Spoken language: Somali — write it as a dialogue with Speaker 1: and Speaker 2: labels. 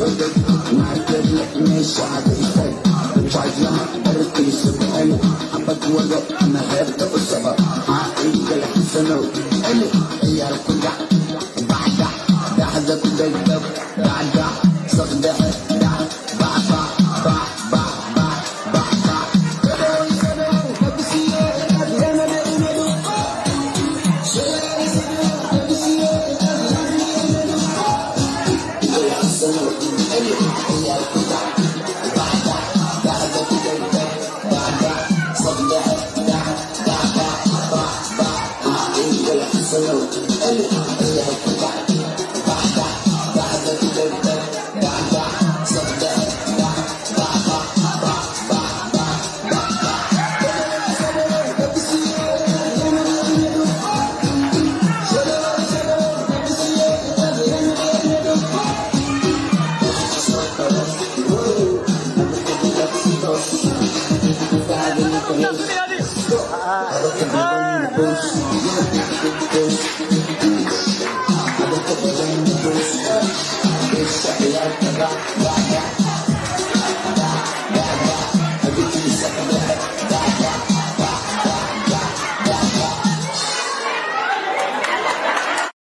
Speaker 1: Soo deg naagteedle, meeshaada istaag, bajaajlaha dharkiisa ku celi, xabad wado ama xeebta u soco. Haa, iigale Xasanow celi, ciyaar ku dhac, bacdac dhaxda ku dhegdheg, dhacdhac saqdhexe, dhac bac bac bac bac bac bac bac. Xasanow celi, ciyaar ku